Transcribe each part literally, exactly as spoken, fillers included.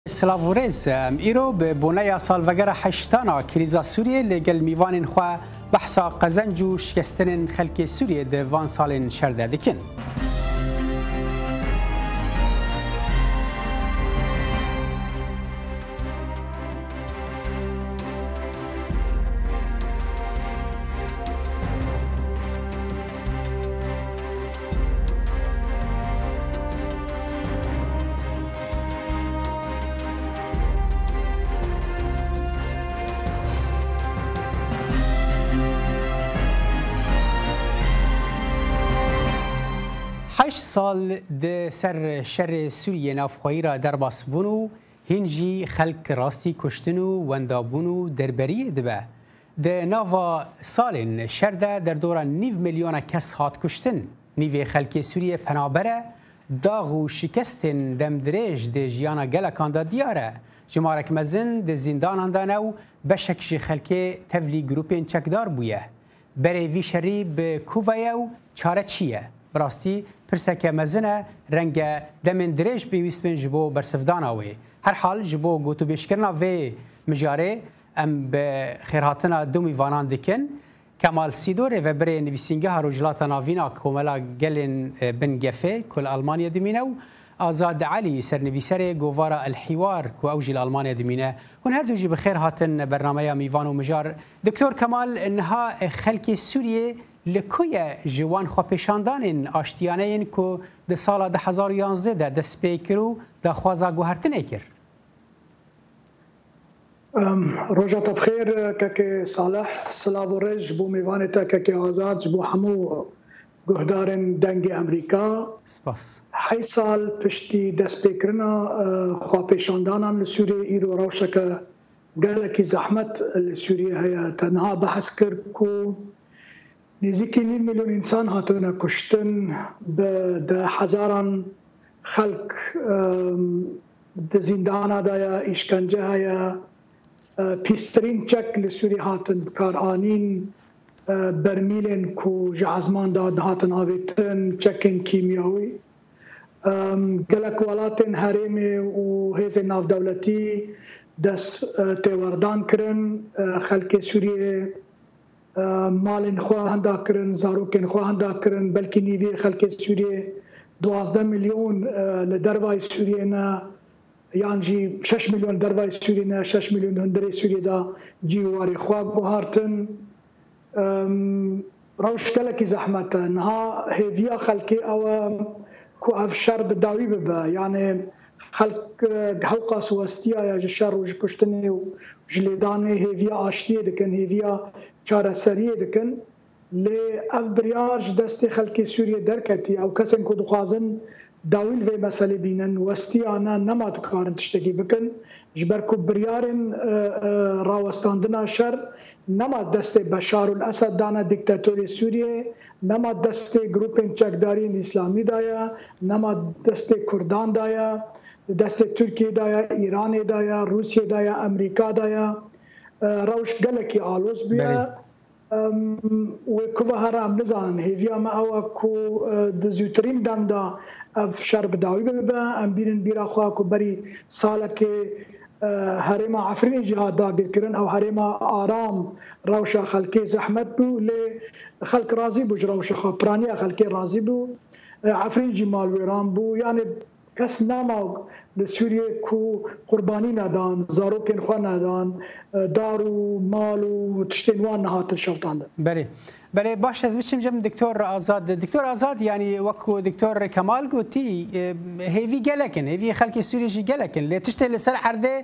Silav û rêz. Em îro bi boneya salvegera heştan a krîza Sûriyê li gel mîvanên xwe behsa qezenc û şikestinên xelkê Sûriyê di van salên şer de dikin. Heşt sal di ser şerê Sûriyê navxweyî re derbas bûn û hîn jî xelk rastî kuştin û wendabûn û derberiyê dibe. Di nava salên şer de derdora nîv milyona kes hat kuştin. Nîvê xelkê Sûriyê penaber e, dax û şikestên demdirêj di jiyana gelekan de diyar e. Jimarek mezin di zîndanan de ne û beşek ji xelkê tevlî grûpên çekdar bûye. Berê vî şerî bi ku ve ye û çare çi ye? Bi rastî pirseke mezin e, renge demên dirêj pêwîst bin ji bo bersivdana wê. Herhal ji bo gotûbêjkirina vê mijarê em bi xêrhatina du mîvanan dikin. Kemal Sîdo, rêvebirê Nivîsîngeha Rojhilata Navîn a Komela Gelên, e, Bin Gefê ku li Almanyê dimîne û Azad Elî, sernivîserê govara El Hiwar ku ew jî li Almanyê dimîne. Hûn her du jî bi xêr hatin bernameya Mîvan û Mijar. Doktor Kemal, niha xelkê Sûriyê li ku ye? Ji wan xwepêşandanên aştiyane yên ku di sala du hezar û yanzdeh de dest pê kir û daxwaza guhertinê kir? Em, roja te bi xêr, kekê Salih, silav û rêz ji bo mêvanê te, kekê Azad, ji bo hemû guhdarên Dengê Emerîka. Spas. Heyt sal piştî destpêkirina, e, xwepêşandanan li Sûriyê, îro rewşeke gelekî zehmet li Sûriyê heye. Te niha behs kir ku nêzîkî nîv milyon însan hatine kuştin, bi de hezaran xelk, em, di zîndana de ye, îşkence heye, e, pîstirîn çek li Sûriyê hatin bikaranîn, e, bermîlên ku ji ezman de dihatin avêtin, çekên kîmyawî. Em, gelek welatên herêmê û hêzên navdewletî dest, e, têwerdan kirin, e, xelkê Sûriyê, e, malên xwe henda kirin, zarokên xwe henda kirin, belkî nîvê xelkê Sûriyê, duwazdeh milyon, e, li dervayî Sûriyê ne, yan jî şeş milyon dervayî Sûriyê ne, şeş milyon hundirê Sûriyê de cî û warê xwe guhartin. Em, rewş gelekî zehmet e. Niha hêviya xelkê ew e ku ev şer bi dawî bibe. Yanê xelk, e, hewqas westiyaye ji şer û ji kuştinê û ji lêdanê, hêviya aştiyê dikin, hêviya çareseriyê dikin. Lê ev biryar ji destê xelkê Sûriyê derketî. Ew kesên ku dixwazin dawî li vê meselê bînin, westiyane, nema dikarin tiştekî bikin. Ji ber ku biryarên, e, e, rawestandina şer nema destê Beşar ûl Esed dane dîktatorê Sûriyê, nema destê grûpên çekdariyên Îslamî de ye, nema destê Kurdan de ye, destê Tirkiyê de ye, Îranê de ye, Rûsiyê de ye, Emerîka de ye. E, rewş gelekî aloz bûye. Belê. Em, wê ku ve here em nizanin. Hêviya me ew e ku, e, di zûtirîn dem de ev şer bi dawî bibe. Em bînin bîra xwe ku berî salekê, e, herêma Efrînê jî hat dagirkirin. Ew herêma aram rewşa xelkê zehmet bû, lê xelk razî bû ji rewşa xwe. Piraniya xelkê razî bû. E, Efrîn jî malwêran bû. Yanê kes nema li Sûriyê ku qurbanî nedan, zarokên xwe nedan, e, dar û mal û tiştên wan nehatin şewitandin. Belê. Belê, baş, ez biçim cem Doktor Azad. Doktor Azad, yanî wek ku Doktor Kemal gotî, e, hêvî gelek in, hêvî xelkê Sûriyê jî gelek in. Lê tiştê li ser erdê,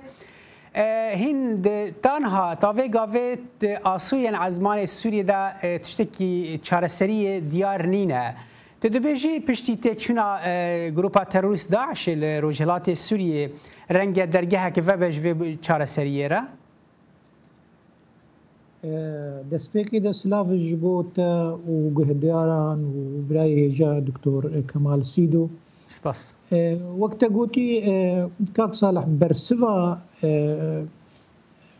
e, hîn di tanha ta vê gavê di asûyên ezmanê Sûriyê de, e, tiştekî çareseriyê diyar nîne. Tu dibêjî piştî têkçûna, e, grûpa terorîst DAIŞê li rojhilatê Sûriyê renge dergehek vebe ji vê çareseriyê re? E, destpêkê de silav ji bo te û guhdaran û birayê hêja Doktor Kemal Sîdo. Spas. E, wek te gotî, e, kak Salih, bersiva, e,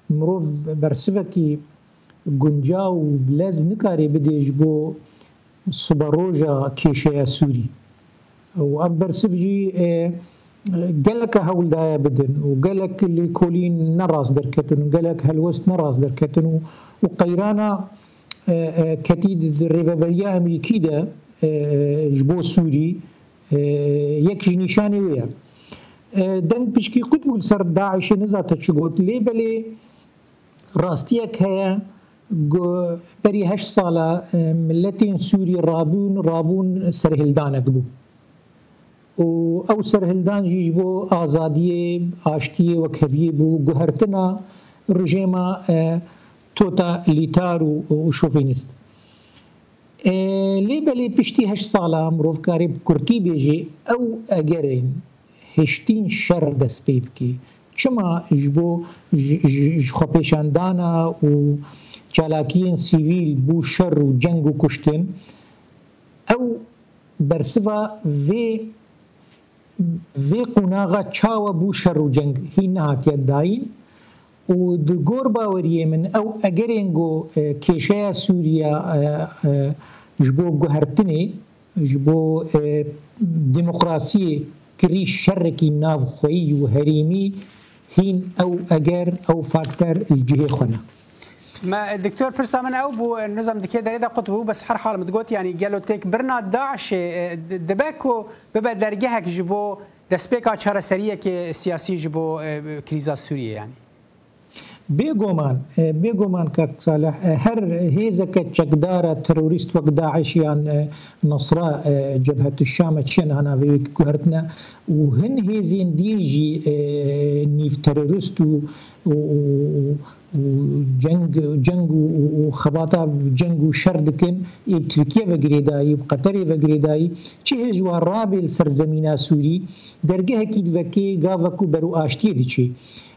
mirov bersivekî guncaw û bilez nikarê bidê ji bo siberoja kêşeya Sûrî. Û ev bersiv jî, e, geleke hewl daye bidin û gelek lêkolîn ne rast derketin û gelek helwest ne rast derketin û, û qeyrana, e, e, ketî di, di rêveberiya Amerîkî de, e, e, ji bo Sûrî, e, yek ji nîşanê wê ye. E, deng pişkî qut bû li ser DAIŞê, nizate çi got. Lê belê rastiyek heye, gu-, berî heşt sala, e, miletên Sûrî rabûn, rabûn serhildanek bû. Û ew serhildan jî ji bo azadiyê, aştiyê, wekheviyê bû, guhertina rejêma, e, totalîtar û, û şovînîst. E, lê belê piştî heşt sala mirov karê bi kurtî bêjê, ew egerên hiştîn şer dest pê bikê. Çima ji bo ji, ji, ji xwepêşandana û çalakiyên sivîl bû şer û ceng û kuştin? Ew bersiva vê, vê qonaxa çawa bû şer û ceng hîn nehatiye dayîn û di gor baweriyê min ew egerên ku, e, kêşeya Sûriya, e, e, ji bo guhertinê, ji bo, e, demokrasiyê kirî şerekî navxweyî û herêmî hîn ew eger, ew faktor li cihê xwe ne. Me, Doktor, pirsa min ew bû, nizam dikê derê de qut bû, bes her hal min digot, yanî gelo têkbirina DAIŞê, e, di-, dibe ku bibe dergehek ji bo destpêka çareseriyekê siyasî ji bo, e, krîza Sûriyê, yanî? Bêguman, e, bêguman kak Salih, e, her hêzeke çekdara terorîst wek DAIŞ yan, e, Nasra, e, Cebhetü Şam e, çiye niha navê wê guhertine û hin hêzên dîn jî, e, nîv terorîst û, û, û, û ceng, ceng û, û, û xebata ceng û şer dikin, ê bi Tirkiye ve girêdayî, bi Qeterê ve girêdayî, çi hêj wa rabê li ser zemîna Sûrî, dergehekî divekê gava ku ber û aştiyê diçê.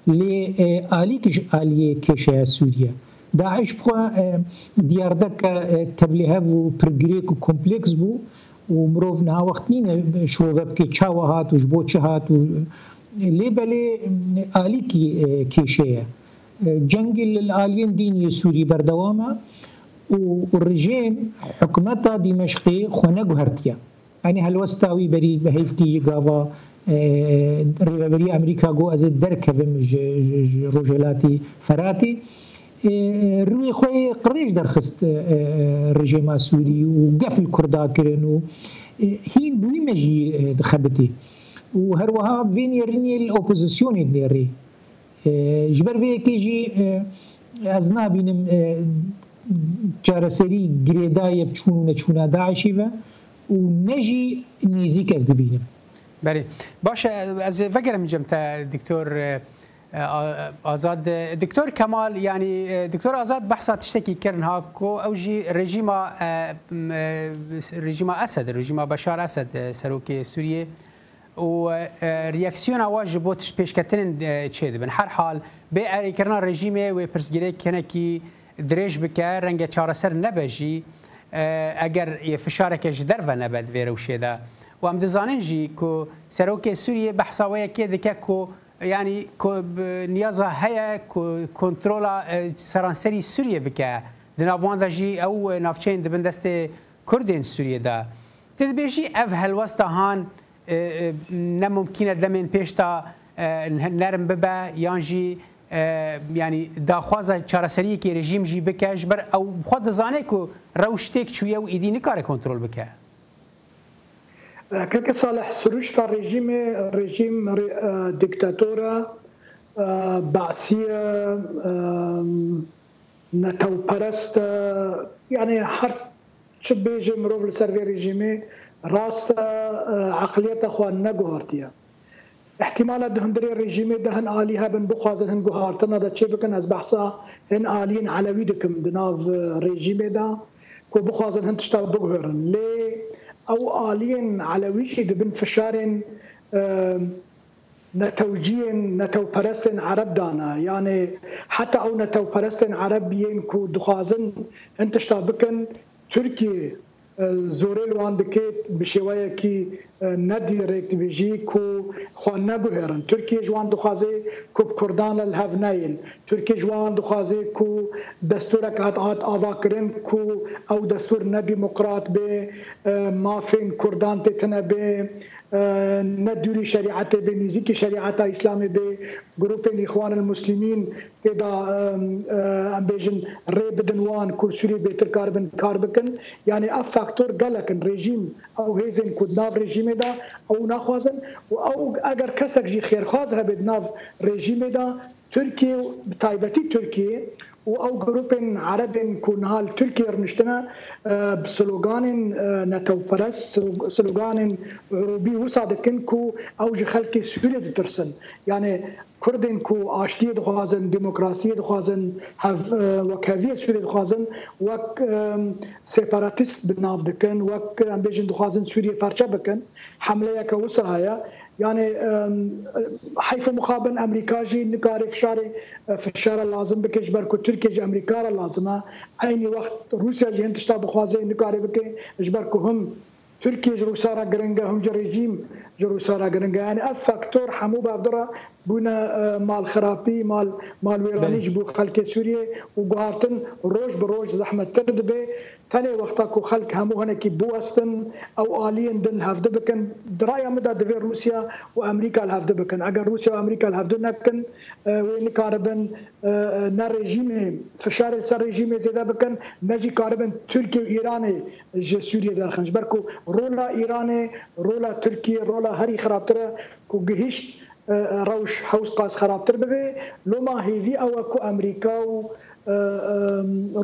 Lê, e, alîk ji aliyê kêşeya Sûriye. DAIŞ bi xwe, e, diyardeke, e, tevlîhev û pirgirêk û kompleks bû û mirov niha wext nîne şirove bike çawa hat û ji bo çi hat û, e, lê belê, e, alîkî, e, kêşe ye. E, cengê li, li aliyên dîn yê Sûrî berdewam e û rejîm, hikûmeta Dîmeşqê xwe neguhertiye. Yanî helwesta wî berî bi heyvkî gava, e, rêveberiya Amerîka got ez ê derkevim ji, ji, ji Rojhilatî Feratê. E, rûyê xwe yê qirêj derxist, e, e, rejîma Sûrî û gef li Kurda kirin û, e, hîn bi wî mejiyê, e, dixebitî. Û her wiha vê nêrînê li opozisyonê dinêrî. E, ji ber vê yekê jî, e, ez nabînim, e, çareserî girêdayê bi çûn û neçûna DAIŞê ve û ne jî nêzîk ez dibînim. Belê. Baş e, ez ê vegerim cem te, Doktor, e, e, A-, Azad. E, Doktor Kemal, yanî, e, Doktor Azad behsa tiştekî kirin ha ku ew jî rejîma, e, m-, e, rejîma Esed, rejîma Beşar Esed, e, serokê Sûriyê, û, e, reaksiyona wa ji bo tiştpêşketinên, e, çêdibin. Her hal, bê erêkirina rejîmê wê pirsgirêk hinekî dirêj bike, renge çareser nebe jî, e, eger yê fişareke ji derve nebe di vê rewşê de. Û em dizanin jî ku serokê Sûriyê behsa wê yekê dike ku, yanî ku, b-, niyaza heye ku kontrola, e, seranserî Sûriyê bike. Di nav wan de jî ew, e, navçeyên di bin destê Kurdên Sûriyê de. Tê dibêjî ev helwesta han, e, e, ne mumkîn e demên pêş de, e, ne-, nerm bibe yan jî, e, yanî daxwaza çareseriyekê rejîm jî bike, ji ber ew xwe dizane ku rewş têk çûye û îdî nikare kontrol bike. Keke Salih, siruşta rejîmê, rejîm re-, e, dîktator e, e, Be'sî ye, e, netewperest e, yanî her çi bêje mirov li ser vê rejîmê, rast e, e, eqliyeta xwe neguhartiye. Îhtîmal e di hundirê rejîmê de hin alî hebin, bixwazin hin guhartina de çê bikin. Ez behsa hin aliyên Elewî dikim di nav, e, rejîmê de ku bixwazin hin tişta biguherin. Lê ew aliyên Elewî jî di bin fişarên, e, netewciyên, netewperestên Ereb dane. Yanê heta ew netewperestên Ereb yên ku dixwazin hin tişta bikin, Tirkiye, e, zorê li wan dike bi şêweyekî, e, ne dirêkt dibêjî ku xwe neguhêrin. Tirkiye ji wan dixwaze ku bi Kurdan re li hev neyên. Tirkiye ji wan dixwaze ku destûrek hat, hat avakirin ku ew destûr ne demokrat be, e, mafên Kurdan tê tune be, e, ne dûrî şerîetê bê, nêzîkî şerîeta Îslamê bê, grûpên Îxwanil Muslimîn tê de, e, e, em bêjin, rê bidin wan ku Sûriyê bêtir karibin kar bikin. Yanî ev faktor gelek in. Rejîm, ew hêzên ku di nav rejîmê de ew naxwazin û ew eger kesek jî xêrxwaz hebe di nav rejîmê de, Tirkiye û bi taybetî Tirkiye û ew grûpên erebên ku niha li Tirkiye rûniştine, e, bi sloganên, e, netewperest, slo-, sloganên urûbî wisa dikin ku ew ji xelkê Sûriyê ditirsin. Yanî Kurdên ku aştiyê dixwazin, demokrasiyê dixwazin, hev-, e, wekheviyê Sûriyê dixwazin, wek, e, separatîst bi nav dikin, wek, em bêjin, dixwazin Sûriyê parçe bikin. Hemleyeke wisa heye. Yanî, em, heyf û mixabin Amerîka jî nikare fişarê, e, fişara lazim bike, ji ber ku Tirkiye ji Amerîka re lazim e. Eynî wext Rûsya jî hin tişta bixwaze nikare bike, ji ber ku him Tirkiye ji Rûsya re giring e, him jî rejîm ji Rûsya re giring e. Yanî ev faktor hemû bi hev re bûne, e, malxirapî, mal, malwêranî Belê. ji bo xelkê Sûriyê û guhartin roj bi roj zehmettir dibe. Tenê wexta ku xelk hemû hinekî biwestin, ew aliyên din li hevdu bikin. Di raya min de divê Rûsya û Amerîka li hevdu bikin. Eger Rûsya û Amerîka li hevdu nekin, e, wê nikaribin, e, e, ne rejîmê, fişarê ser rejîmê zêde bikin, ne jî karibin Tirkiye û Îranê ji Sûriyê derxin. Ji ber ku rola Îranê, rola Tirkiye, rola herî xirabtir e ku gihîşt, e, e, rewş hewz qas xirabtir bibe. Loma hêvî ew e ku Amerîka û, e, e,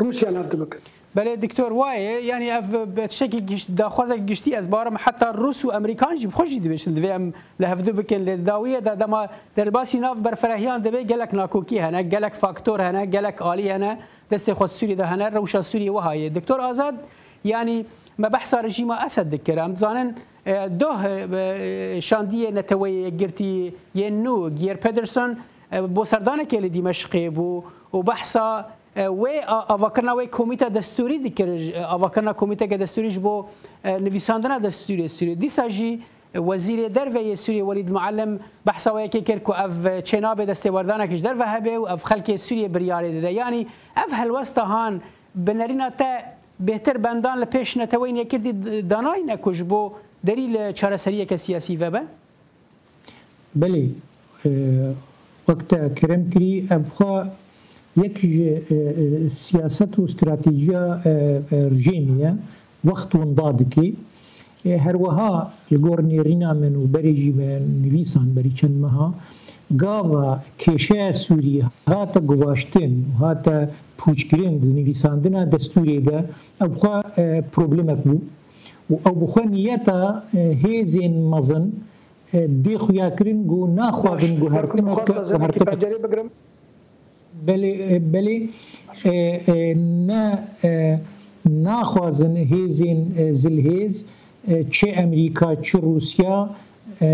Rûsya li hevdu bikin. Belê, Doktor, wayê, yanî ev bi tiştekî giş-, daxwazek giştî, ez bawerim heta Rûs û Amerîkan jî bi xwe jî dibêjin, divê em li hevdu bikin. Lê di dawiyê de dema derbasî nav berferehiyan dibe, gelek nakokî hene, gelek faktor hene, gelek alî hene, destê xwe Sûriyê de hene, rewşa Sûriyê wiha ye. Doktor Azad, yanî me behsa rejîma Esed dikir. Em dizanin, e, doh, e, şandiyê Neteweyê Yekgirtî yên nû, Geir Pedersen, e, bo serdanekê li Dîmeşqê bû û behsa, e, wê a-, avakirina wê komîta destûrî dikir, e, avakirina komîteke destûrî ji bo, e, nivîsandina destûrê Sûriyê. Dîsa jî Wezîrê Derve yê Sûriyê Welîd Muallim behsa wê yekê kir ku ev çênabe destêwerdanekê ji derve hebe û ev xelkê Sûriyê biryarê dide. Yanî ev helwesta han bi nerîna te bêhtir bendan li pêş Neteweyên Yekgirtî d-, danayne ku ji bo derî li çareseriyeke siyasî vebe? Belê, e, wek te kerem kirî, ev xwe yek ji, e, e, siyaset û stratejiya, e, e, rejîmê ye, wext winda dike. E, her wiha li gor nêrîna min û berê jî me nivîsan berî çend meha, gava kêşeya Sûriyê hate guvaştin û hate pûçkirin di nivîsandina destûrê de, ew xwe, e, problemek bû û ew bi xwe niyeta, e, hêzên mezin, e, dê xuyakirin ku naxwazin guhertinek, guhertinek. Belê, e, belê, e, e, ne, e, naxwazin hêzên, e, zilhêz, e, çi Amerîka, çi Rûsya, e,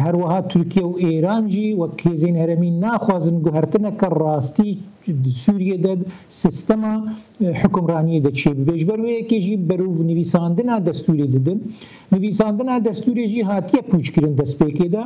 her wiha Tirkiye û Êran jî wek hêzên herêmî naxwazin guhertineke rastî di Sûriyê de sistema, e, hukimraniyê de çêbibe. Ji ber wê yekê jî berûv nivîsandina destûrê didin. Nivîsandina destûrê jî hatiye pûçkirin destpêkê de.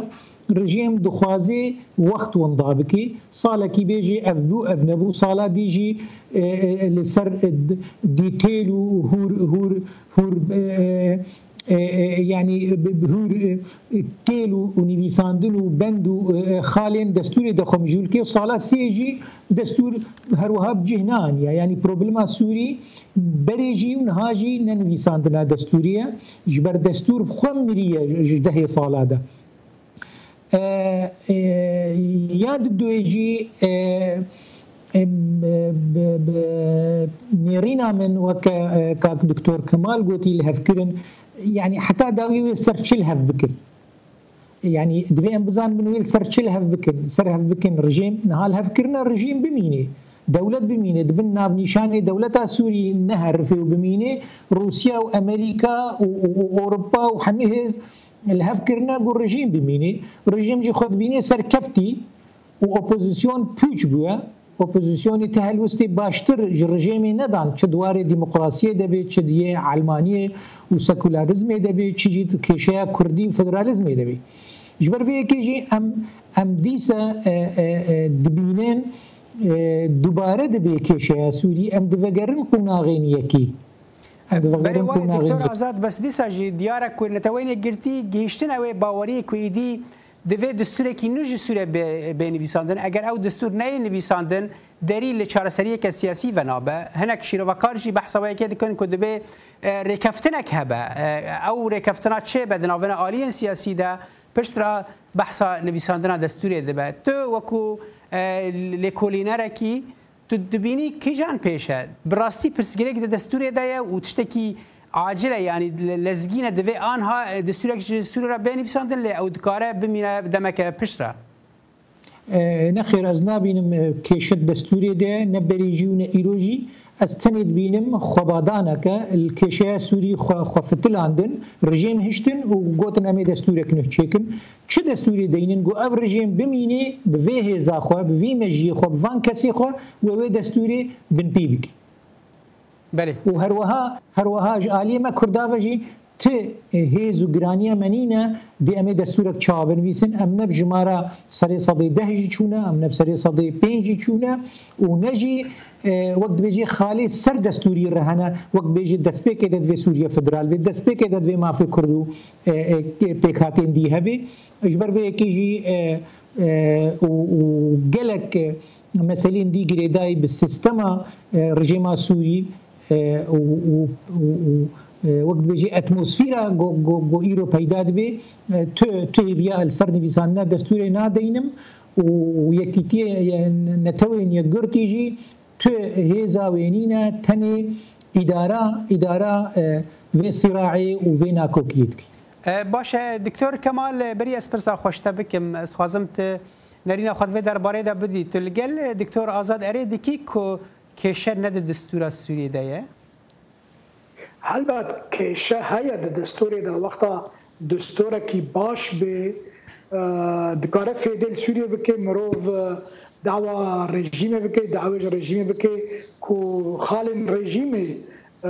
Rejîm dixwaze wext winda bike. Salekî bê jî ev bû, ev nebû. Sala dî jî, e, e, li ser, e, d-, dîtêl û hûr, hûr, hûr, e, e, e, e, yanî bi, bi hûr, e, e, têl û, û nivîsandin û bend û, e, e, xalên destûrê de xwe mijûl kir. Sala sê jî destûr her wiha bi cih neaniye. Yanî problema Sûrî berê jî û niha jî ne nivîsandina destûrî ye. Ji ber destûr bi xwe miriye ji dehê sala de. E, e, ya di duê jî, e, e, bi, bi, bi nêrîna min weke, e, kak Doktor Kemal gotî li hev kirin, yanî heta dawî wê ser çi li hev bikin? Yanî divê em bizanin wê li ser çi li hev bikin? Ser hev bikin rejîm, niha li hev kirine rejîm bimîne. Dewlet bimîne, di bin navnîşanê dewleta Sûrî neherife û bimîne, Rûsya û Amerîka û, û, û Ewropa û hemî hêz li hev kirine ku rejîm bimîne. Rejîm jî xwe dibîne serkeftî û opozîsyon pûç bûye. Opozîsyonê ti helwestê baştir ji rejîmê nedan, çi di warê demokrasiyê de bê, çi di yê elmaniyê û sekularizmê de bê, çi jî di kêşeya kurdî û federalizmê de bê. Ji ber vê yekê jî em, em dîsa, e, e, e, dibînin, e, dubare dibe kêşeya Sûrî, em divegerin qonaxên yekî. Berê wayê Doktor Azad, bes dîsa jî diyar e ku Neteweyên Yekgirtî gihîştine wê baweriyê ku îdî divê destûrekî nû ji Sûriyê bê, bê nivîsandin. Eger ew destûr neyê nivîsandin, derî li çareseriyeke siyasî venabe. Hinek şîrovekar jî behsa wê yekê dikin ku dibê, e, rêkeftinek hebe. E, ew rêkeftina çêbe di navbera aliyên siyasî de, piştre behsa nivîsandina destûrê dibe. Tu wekû, e, lêkolînerekî, tu dibînî kîjan pêş e? Bi rastî pirsgirêk di destûrê de ye û tiştekî acil e, yanî le-, lezgîn e, divê anha, e, destûrek ji Sûriyê re bê nivîsandin, lê ew dikare bimîne demeke piştre? E, nexêr, ez nabînim, e, kêşe di destûrê de, ne berê jî û ne îro jî. Ez tenê dibînim xwebadaneke li kêşeya Sûrî xwe, xwe fitilandin, rejîm hiştin û gotin, "Em ê destûrek nuh çêkin." Çi destûrê deynin ku ev rejîm bimînê bi vê hêza xwe, bi vî mejiyê xwe, bi van kesê xwe, wê wê destûrê binpî bike? Belê. Û herweha, herweha ji aliyê me Kurda ve jî ti hêz û giraniya me nîne, dê em ê destûrek çawa binivîsin. Em ne bi jimara serê sedê deh jî çûne, em ne bi serê sedê pênc jî çûne û ne jî, e, wek dibêjî xalê ser destûrî re hene, wek dibêjî destpêkê de divê Sûriye federal bê, destpêkê de divê mafê Kurd û, e, e, pêkhatên dî hebe. Ji ber vê yekê jî, e, e, û, û gelek, e, meselên dî girêdayî bi sîstema, e, rejîma Sûrî, e, û, û, û, û, e, wek dibêjî atmosfera go, go, go îro peyda dibe, e, tu, tu hêviya li ser nivîsandina destûrê nadeynim û, û yekîtiyê, e, netewên yekgirtî jî tu hêza wê nîne, tenê îdara, îdara, e, vê sîraê û vê nakokiyê dike. E, baş e, Doktor Kemal, e, berî ez pirsa xwe ji te bikim, ez dixwazim tu nerîna xwe di vê derbarê de bidî. Tu li gel, e, Doktor Azad erê dikî ku kêşe ne di destûra Sûriyê de ye? Helbet kêşe heye di destûrê de. Wexta destûrekî baş bê, e, dikare fêdê li Sûriyê bike, mirov, e, dawa rejîmê bike, dawê ji rejîmê bike ku xalên rejîmê, e,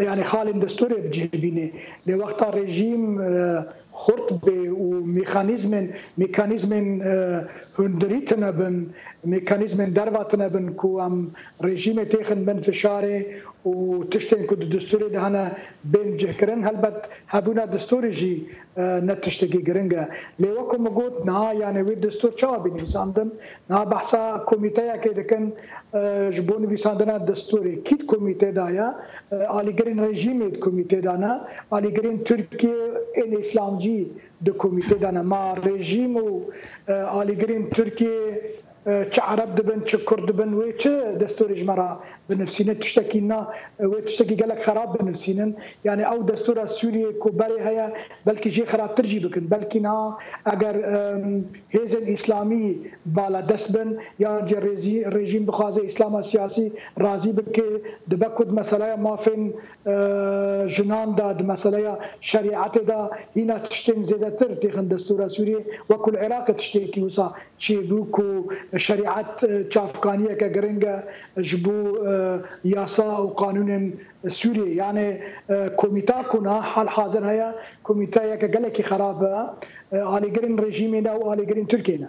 yanî xalên destûrê bi cih bîne. Lê wexta rejîm, e, xurt bê û mekanîzmên, mekanîzmên, e, hundirî tune bin, mekanîzmên derva tune bin ku em rejîmê têxin bin fişarê û tiştên ku di destûrê de hene bên cihkirin, helbet hebûna destûrê jî, e, ne tiştekî giring e. Lê wekî min got, niha, yanî, wê destûr çawa bî nivîsandin? Niha behsa komîteyekê dikin, e, ji bo nivîsandina destûrê. Kî di komîtê de ye? E, alîgirên rejîmê di komîtê de ne. Alîgirên Tirkiyê ên îslamcî di komîtê de ne. Ma rejîm û, e, alîgirên Tirkiyê, e, çi Ereb dibin, çi Kurd dibin, wê çi destûrê ji me re binivîsîne? Tiştekî na, wê tiştekî gelek xerab binivîsînin. Yanî ew destûra Sûriyê ku berê heye, belkî jê xerabtir jî bikin. Belkî na, eger, em, hêzên îslamî baledest bin, yan jî rêzî-, rejîm bixwaze îslama siyasî razî bike, dibe ku di meseleya mafên, e, jinan de, di meseleya şerîetê de hîna tiştên zêdetir têxin destûra Sûriyê, wekû li Iraqê tiştekî wisa çêbû ku şerîet, e, çavkaniyeke giring e ji bo, e, yasa û qanûnên Sûriyê. Yanî, e, komîta ku niha hal hazir heye, komîteyeke gelekî xerab e, e, alîgirên rejîmê ne û alîgirên Tirkiyê ne.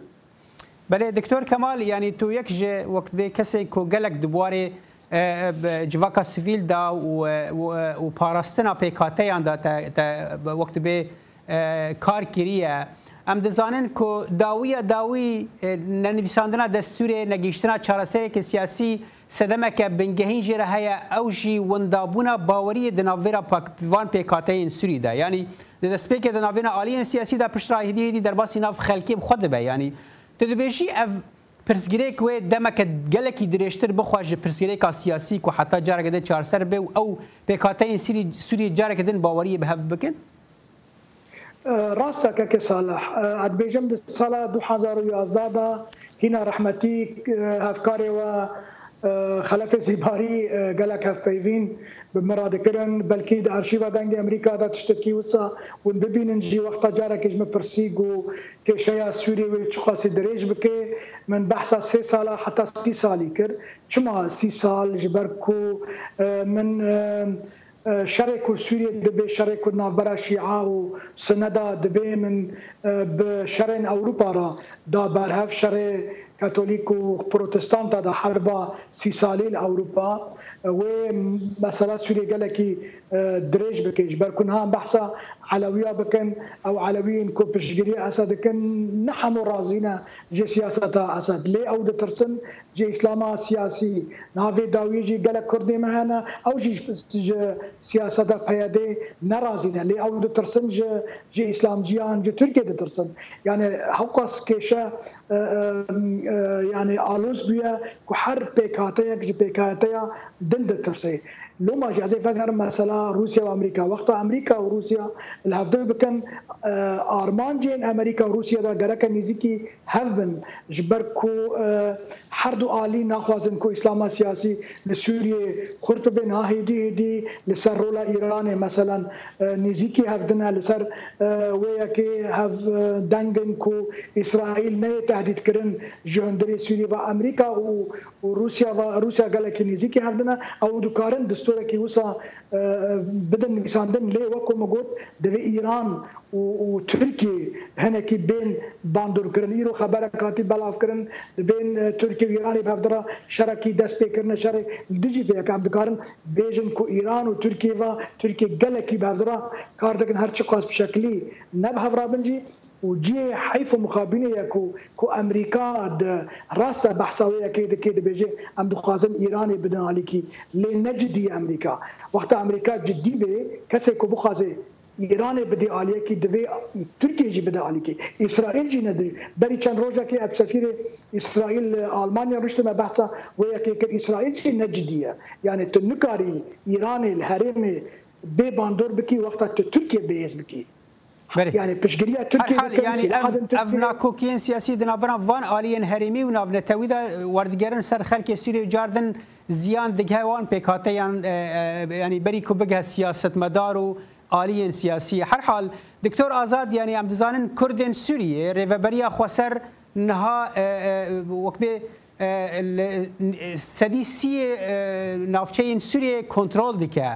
Belê, Doktor Kemal, yanî tu yek ji wek dibê kesê ku gelek di warê, e, e, bi civaka sivîl de û, e, û, e, û parastina pêkhateyan de te, te, wek dibê, e, kar kiriye. Em dizanin ku dawiya dawî, e, nenivîsandina destûrê, negihîştina çaresereke siyasî sedemeke bingehîn jê re heye, ew jî windabûna baweriyê di navbera pak-, van pêkhateyên Sûrî de. Yanî di destpêkê di navbêna aliyên siyasî de piştre hêdî hêdî derbasî nav xelkê bi xwe dibe. Yanî tu dibêjî ev pirsgirêk wê demeke gelekî dirêjtir bixwe ji pirsgirêka siyasî ku heta careke din çareser be û ew pêkhateyên Sîrî-, Sûriyê careke din baweriyê bi hev bikin? E, rast e, kekê Salih. E, ez dibêjim di sala du hezar û yazdeh de hîna rehmetî, e, hevkarê we, e, Xelefê Zîbarî, e, gelek hevpeyvîn bi min re dikirin. Belkî di arşîva Dengê Amerîka de tiştekî wisa hûn bibînin jî. Wexta carekê ji min pirsî ku kêşeya Sûriyê wê çiqasî dirêj bike. Min behsa sê sala heta sî salî kir. Çima sî sal? Ji ber ku, e, min, e, e, şerê ku Sûriyê dibê, şerê ku navbera Şîa û Sunne de dibê, min, e, bi şerên Ewropa re da berhev, şerê Katolîk û Protestanta de herba sî salî li Ewropa. E, wê mesela Sûriyê gelekî e, dirêj bikin. Ji ber ku niha em behsa Elewiya bikin, ew Elewiyên ku piştgiriyê Esed dikin, ne hemû razî ne ji siyaseta Esed. Lê ew ditirsin ji Îslama siyasî. Niha vê dawiyê jî gelek Kurdê me hene, ew jî ji siyaseta P Y D'ê ne razî ne. Lê ew ditirsin ji, ji Îslamciyan, ji Tirkiyê ditirsin. Yani hewqas kêşe, e, e, e, yani aloz bûye ku her pêkhateyek ji pêkhateya din ditirse. Loma jî ez ê vegerim mesela Rûsya û Amerîka. Wexta Amerîka û Rûsya li hevdû bikin, e, armancên Amerîka û Rûsya de gereke nêzîkî hev bin. Ji ber ku, e, her du alî naxwazin ku Îslama siyasî li Sûriyê xurt bibe, niha hêdî hêdî li ser rola Îranê, meselen, e, nêzîkî hev din e, li ser, e, wê yekê hev, e, deng in ku Îsraîl neyê tehdît kirin ji hundirê Sûriyê ve. Amerîka û, û Rûsya ve, Rûsya gelekî nêzîkî hev din e. Ew dikarin distorekî wisa, e, e, bidin nivîsandin. Lê wek ku min got, divê Îran û, û Tirkiyê hinekî bên bandorkirin. Îro xeberek hatî belavkirin, dibên, e, Tirkiye û Îranê bi hevdira şerekî dest pê kirine, şerê li dijî pê yek. Em dikarin bêjin ku Îran û Tirkiye ve, Tirkiye gelekî bi hevdira kar dikin, her çiqas bi şekilî ne bi hev re bin jî. Û cihê heyf û mixabînê ye ku, ku Amerîka di rast de behsa wê yekê dike, dibêje, em dixwazin Îranê bidin alîkî, lê ne cidî ye Amerîka. Wexta Amerîka cidî bê, kesê ku bixwaze Îranê bidê aliyekî, divê Tirkiye jî bide alîkî. Îsraîl jî ne di-, berî çend rojekê ev sefîrê Îsraîl li Almanya rûştine behsa wê yekê kir. Îsraîl jî ne cidî ye. Yani tu nikarî Îranê li herêmê bê bandor bikî wexta tu Tirkiye bêhêz bikî. Belê. Yani piştgiriya Tirkiye Herhal, bikin, yani silaha ev, din ev Tirkiye. Nakokiyên siyasî di navbera van aliyên herêmî û navnetewî de, e, werdigerin ser xelkê Sûriyê û cardin ziyan dighe wan pêkhateyan, e, e, yani berî ku bigihe siyasetmedar û aliyên siyasî. Herhal, Doktor Azad, yani em dizanin Kurdên Sûriyê rêveberiya xweser niha, e, e, wek bê, e, li, sedî sî, e, navçeyên Sûriyê kontrol dike.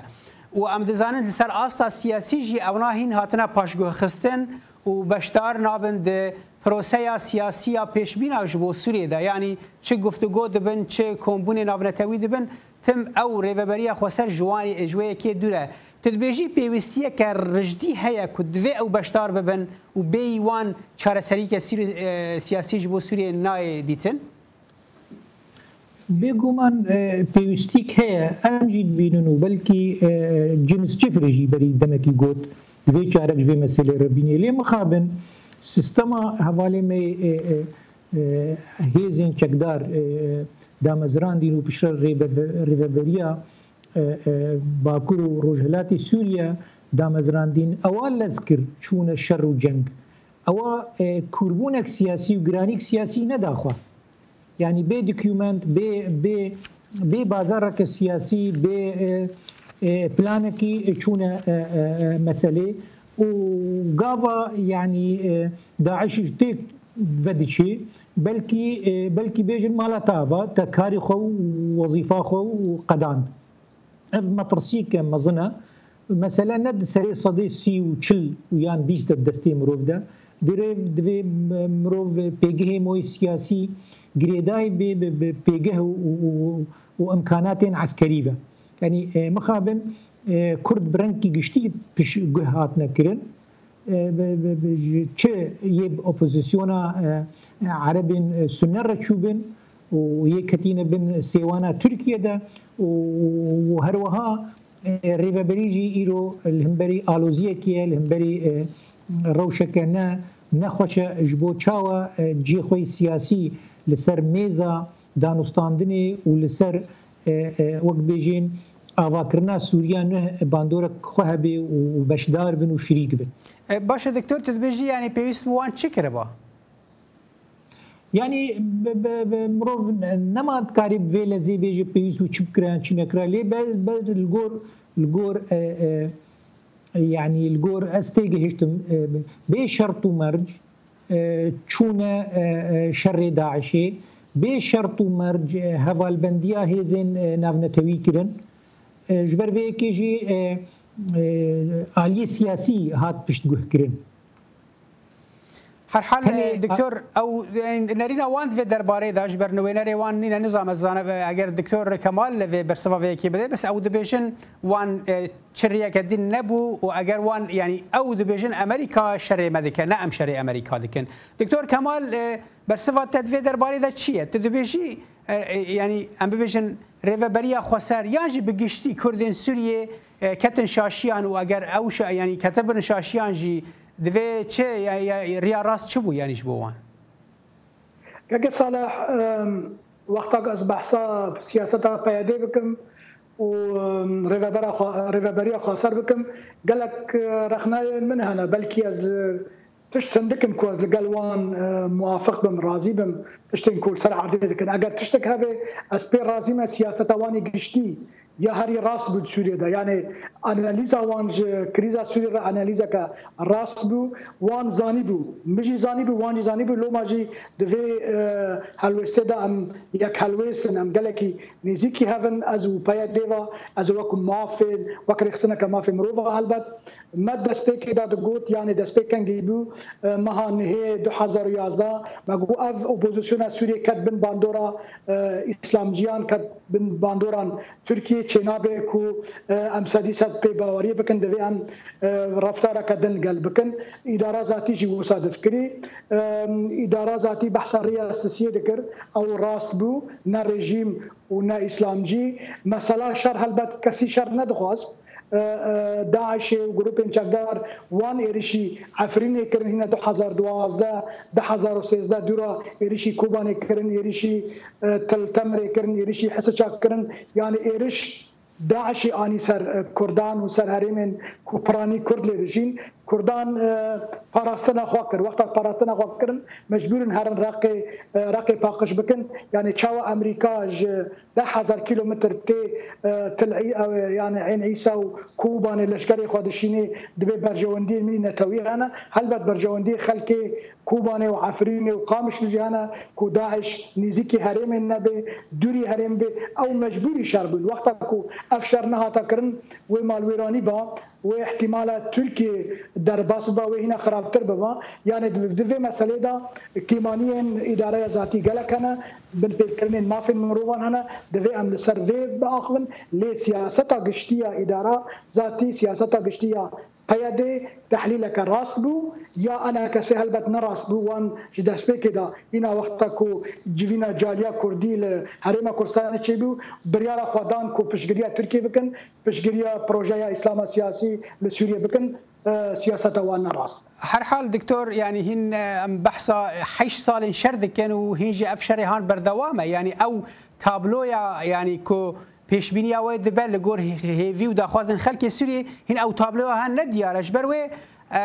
Û em dizanin li ser asta siyasî jî ewna hîn hatine paşguhxistin û beşdar nabin di proseya siyasî ya pêşbîna ji bo Sûriyê de. Yanî çi guftûgo dibin, çi kombûnê navnetewî dibin, tim ew rêveberiya xweser ji wan, ji wê yekê dûr e. Tu dibêjî pêwîstiyeke rijdî heye ku divê ew beşdar bibin û bêyî wan çareseriyeke sîr-, e, siyasî ji bo Sûriyê nayê dîtin? Bêguman, e, pêwîstîk heye. Em jî dibînin û belkî, e, James Jeffrey jî berî demekî got, divê çarek ji vê meselê re bînê. Lê mixabin sistema hevalê me, e, e, e, hêzên çekdar, e, damezrandîn û piştre rêbe-, rêveberiya, e, e, Bakur û Rojhilatê Sûriye damezrandîn. Ewa lez kir, çûne şer û ceng. Ewa, e, kûrbûnek siyasî û giranîk siyasî neda xwe. Yani bê dokument, bê, bê, bê bazareke siyasî, bê, e, e, planekî çûne, e, e, e, meselê û gava, yani, e, DAIŞ ji têk vediçê, belkî, e, belkî bêjin mala te ava, te karî xwe û wezîfa xwe û qedand. Ev metirsiyeke mezin e. Mesele ne di serê sedê sî û çil û yan bîst de destê mirov de. Divê, divê mirov pêgehê moyê siyasî girêdayî bê bi, bi pêgeh û, û, û, û imkanatên eskerî ve. Yanî, e, mixabin, e, Kurd bi rengkî giştî piştguh hatine kirin. E, bi, bi, bi, ji çi yê bi opozisyona, e, e, Erebên, e, Sunne re çûbin û yê ketîne bin sêwana Tirkiye de û, û her wiha, e, rêveberî jî îro li hemberî aloziyekê ye, li hemberî, e, rewşeke ne, ne xweş e. Ji bo çawa, e, cihê xwe yê siyasî li ser mêza danûstandinê û li ser, e, e, wek bêjin, avakirina Sûriya nuh bandorek xwe hebe û, û beşdar bin û şirîk bin. E, baş e, Doktor, tu dibêjî, yani, pêwîst bi wan çi kiriba? Yani, bi, bi, bi, mirov ne-, nema dikarî bi vê lezê bêje pêwîst bû çi bikira yan çi nekira. Lê be, be, li gor, li gor, e, e, yani, li gor ez têgihiştim, e, bê şert û merc, e, çûne, e, e, şerê DAIŞê, bê şert û merc, e, hevalbendiya hêzên, e, navnetewî kirin. E, ji ber vê yekê jî, e, e, aliyê siyasî hat piştguhkirin. Her hal, Tenê e, doktor, ew, e, nerîna wan di vê derbarê de ji ber nûênerê wan nîne, nizam ez zane, e, eger doktor Kemal li vê bersiva vê yekê bide, bes ew dibêjin wan, e, çi rêyeke din nebû û eger wan, yanî ew dibêjin Amerîka şerê me dike, ne em şerê Amerîka dikin. Doktor Kemal, e, bersiva te di vê derbarê de çi ye? Tu dibêjî, e, e, yanî em bibêjin rêveberiya xweser yan jî bi giştî Kurdên Sûriyê, e, ketin şaşiyan û eger ew şa-, yanî ketibin şaşiyan jî divê çi, ya, ya, riya rast çi bû yanî ji bo wan? Keke Salih, em, wexta ku ez behsa siyaseta P Y D'ê bikim û, em, rêvebera xwe, rêveberiya xweser bikim, gelek, e, rexnayên min hene. Belkî ez, e, tişt hindik in ku ez li gel wan, e, muwafiq bim, razî bim, tiştên ku li ser erdê dikin. Eger tiştek hebe, ez pê razî me siyaseta wan ê giştî ya herî rast bû di Sûriyê de. Yanê analîza wan ji krîza Sûriyê re analîzeke rast bû. Wan zanîbû. Min jî zanîbû, wan jî zanîbû. Loma jî di vê, e, helwêstê de em yek helwêst in, em gelekî nêzîkî hev in. Ez û P Y D ve, ez ê wek mafên, wek rêxistineke mafê mirova helbet. Me destpêkê de digot, yanê destpêk kengî bû, e, meha nihê du hezar û yazdeh, me got ev opozisyona Sûriyê ket bin bandora, e, îslamciyan, ket bin bandoran Tirkiyê, çênabe ku, e, em sedî sed pê baweriyê bikin, divê em, e, reftareke din gel bikin. Îdara zatî jî wisa difikirî. E, îdara zatî behsa rêya sisiyê dikir, ew rast bû, ne rejîm û ne îslamcî. Mesela şer helbet kesî şer nedixwast. E, e, DAIŞê û grûpên çekdar wan êrişî Efrînê kirin, hîna du hezar duwazdeh, du hezar û sêzdeh dûra êrişî Kobanê kirin, êrişî, e, Til Temirê kirin, êrişî Hisiça kirin. Yanî êriş DAIŞê anî ser, e, Kurdan û ser herêmên ku piranî Kurd lê dijîn. Kurdan, e, parastina xwe kir. Wexta parastina xwe kirin, mecbûr in herin Reqê, e, Reqê paqij bikin. Yanî çawa Amerîka ji deh hezar kîlometr tê, e, Til Î-, e, yanî Ên Îsa û Kobanê leşkerê xwe dişînê, divê berjewendiyên milî netewî hene. Helbet berjewendiyê xelkê Kobanê û Efrînê û Qamişlo jî hene ku DAIŞ nêzîkî herêmên nebe, dûrî herêm be. Ew mecbûrî şer bûn. Wexta ku ev şer nehata kirin, wê malwêranî ba, wê ihtimala Tirkiye derbas biba, wê hîna xirabtir biba. Yanê di, di vê meselê de kêmaniyên îdareya zatî gelek hene, binpêkirinên mafên mirovan hene, divê em li ser vê biaxivin. Lê siyaseta giştî ya îdara zatî, siyaseta giştî ya P Y D tehlîleke rast bû, ya enakesê helbet ne rast bû, wan ji destpêkê de hîna wexta ku civîna caliya kurdî li Herêma Kurdistanê çêbû, biryara xwe dan ku piştgiriya Tirkiyê bikin, piştgiriya projeya Îslama siyasî li Sûriyê bikin, e, siyaseta wan ne rast. Her hal, Doktor, yanî hîn, e, em behsa heşt salên şer dikin û hîn jî ev şerê han berdewam e. Yanî ew tabloya, yanî ku pêşbîniya we dibe li gor hê-, hêvî û daxwazên xelkê Sûriyê, hîn ew tabloya han ne diyar e. Ji ber wê, e,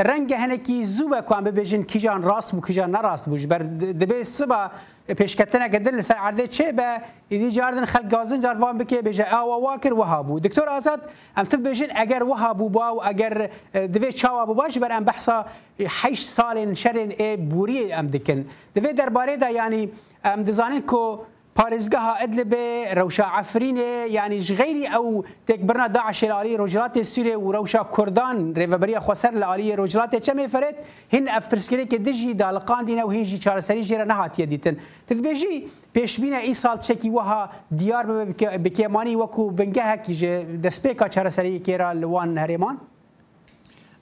renge hinekî zû be ku em bibêjin kîjan rast bû, kîjan ne rast bû. Ji ber di-, dibê siba pêşketineke din li ser erdê çêbe, îdî car din xelk gazin car van bike, bêje, "Awa wa kir, wiha bû." Doktor Azad, em tu bibêjin, eger wiha bûba û eger, e, divê çawa bûba, ji ber em behsa heşt salên şerên ê borî em dikin. Di vê derbarê de, yanî, em dizanin ku parêzgeha Idlibê, rewşa Efrînê, yanî ji xeyrî ew têkbirina DAIŞê li alî Rojhilatê Sûriyê û rewşa Kurdan, Rêveberiya Xweser li alî Rojhilatê Çemê Ferêt, hîn ev pirsgirêkê dijî daliqandîne û hîn jî çareserî jê re nehatiye dîtin. Tu dibêjî pêşbîne îsal tiştekî wiha diyar bibe bi ke-, bi kêmanî wekû bingehekî ji destpêka çareseriyê kê re li wan herêman?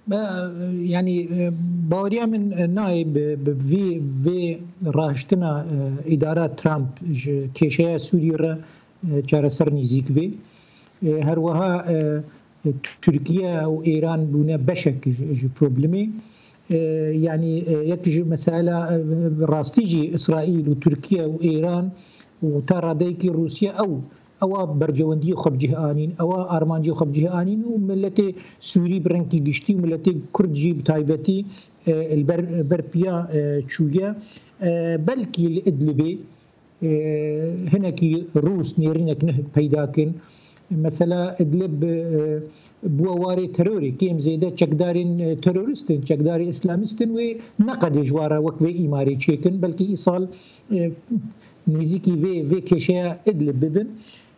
Be, yanî, e, baweriya min, e, nayê bi, bi vî, vê raştina, e, îdara Trump ji kêşeya Sûriyê re, e, çareser nêzîk bê. E, her wiha, e, Tirkiye û Îran bûne beşek ji, ji problemê. E, yanî, e, yek ji mesela, e, rastî jî Îsraîl û Tirkiye û Îran û ta radeyekî Rûsya ew, ewa bercewendiyê xwe bi cih anîn, ewa armancê xwe bi cih anîn û miletê Sûrî bi rengkî giştî û miletê Kurd jî bi taybetî, e, li ber, ber piya, e, çûye. E, belkî li Idlibê, e, hinekî Rûs nêrînek nuh peyda kin. Mesela Idlib, e, bûye warê terorê, kêm zêde çekdarên, e, terorist in, çekdarê îslamîst in, wê neqedê ji wa re wek vê îmarê çêkin, belkî îsal, e, nêzîkî vê, vê kêşeya Idlib bibin.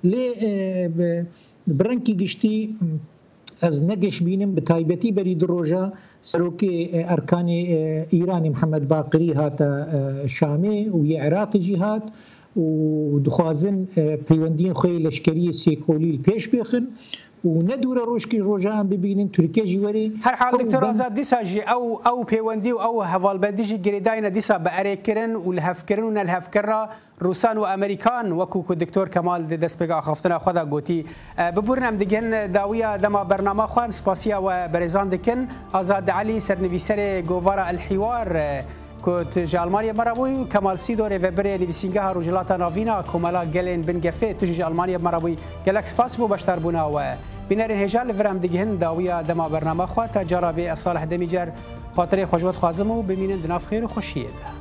Lê, e, bi, bi rengkî giştî, Ez ne geş bînim, bi taybetî berî du roja serokê, e, Erkanê, e, Îranê Mihemed Baqirî hate, e, Şamê û yê Iraqê jî hat û dixwazin, e, peywendiyên xwe yê leşkerî yê sêkolî li pêş bêxin û ne dûre rojkî roja em bibînin Tirkiye jî werê. Her hal, Ew Doktor dem- Azad, dîsa jî ew, ew pêwendî û ew hevalbendî jî girêdayî ne dîsa bi erêkirin û lihevkirin û nelihevkirin re Rûsan û Amerîkan, wekû ku Doktor Kemal di destpêka axaftina xwe de gotî. E, biburin em digihin dawiya dema bernama xwe, em spasiya we berêzan dikin. Azad Elî, sernivîserê govara El Hiwar, e, ku tu ji Almanyê me re bûyî, û Kemal Sîdo, rêvebirê nivîsîngeha Rojhilata Navîn a Komela Gelên Bin Gefê, tu jî ji Almanyê me re bûyî. Gelek spas bo beşdarbûna we. Bînerên hêja, li vir em digihin dawiya dema bernama xwe, ta cara bê ez Salih Demîcer xatirê xwe ji we dixwazim û bimînin di nav xêr û xweşiyê de.